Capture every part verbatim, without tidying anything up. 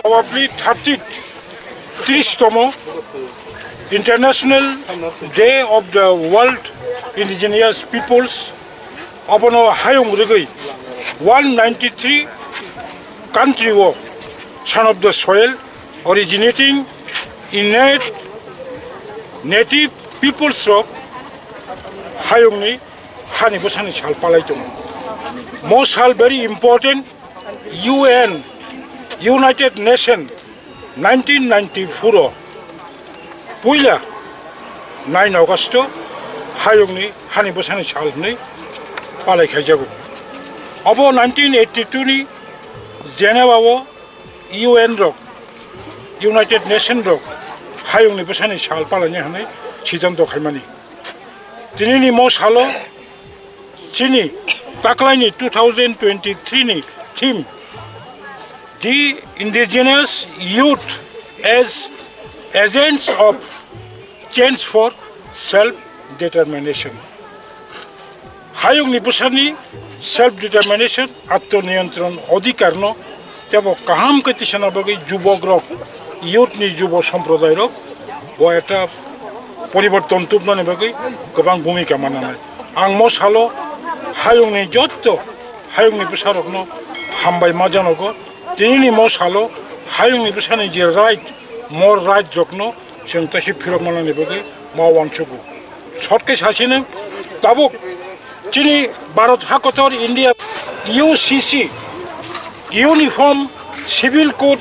Probably thirty, tris tomo International Day of the World Indigenous Peoples, abono hayung rwgwi one ninety three country o Son of the Soil originating in native peoples rok hayungni hani bwsani sal palai tongo. Mo sal very important. U N, United Nation, nineteen ninety-four o puila nine August o hayungni hani bwsani sal hwnwi palai khaijago. Obo nineteen eighty-two ni Geneva o U N rok, United Nation rok hayungni bwsani sal palaina hwnwi siddhanto khaimani. Tinini mo salo chini taklaini two thousand twenty-three ni theme, "The Indigenous Youth as Agents of Change for Self-Determination." Hayungni bwsani self determination, atmaniyontron odhikarno tebo kaham khe tisana bagwi jubokrok, youth ni jubo somprodairok bo ekta poriborton tubnani bagwi kwbang bhumika mananai. Ang mo salo hayungni jotto hayungni bwsarokno hambai ma janogo. Tinini mo salo hayungni bwsani je right, more right rokno chwng taisi phirok manani bagwi ma uansugo. Short khe sasini tabuk chini Bharat hakotor India U C C, Uniform Civil Code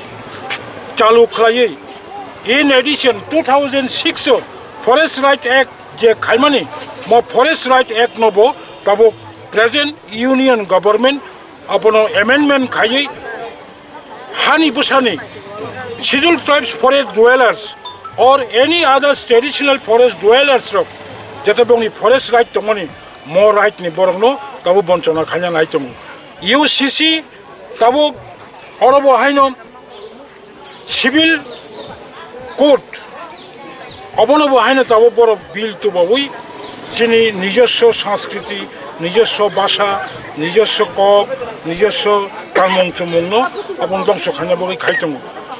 chalu khlaiwi, in addition, two thousand six o Forest Right Act je khaimani, mo Forest Right Act no bo tabuk present Union Government abono amendment khaiwi hani bwsani Scheduled Tribes forest dwellers or any other traditional forest dwellers rok jete bongni forest right tongmani, mo right ni borokno tabuk bonchona khaina nai tongo. U C C tabuk oro bo haino civil code, obono bo haino tabuk borok bill tubawi chini nijoswo sanskriti, nijoswo basa, nijoswo kok, nijoswo tangmung chumungno abono dongso khaina bagwi khai tongo.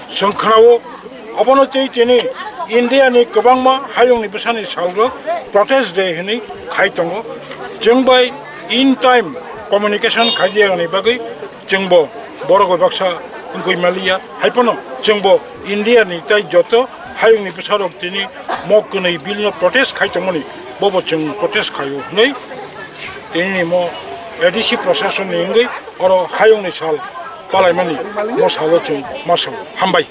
Chwng khnao, obono tei tini India ni kwbangma hayungni bwsani salrok protest day hwnwi khai tongo. Chwng bai in time communication khaijagani bagwi chwngbo borok bai baksa wngwi maliya. Hai phano chwngbo India ni tei joto hayungni bwsarok tini mo kwnwi bill no protest khai tongmani, bobo chwng protest khaio hwnwi tini ni mo A D C prashason ni wngwi oro hayungni sal palaimani mo salo chwng ma sao. Hambai.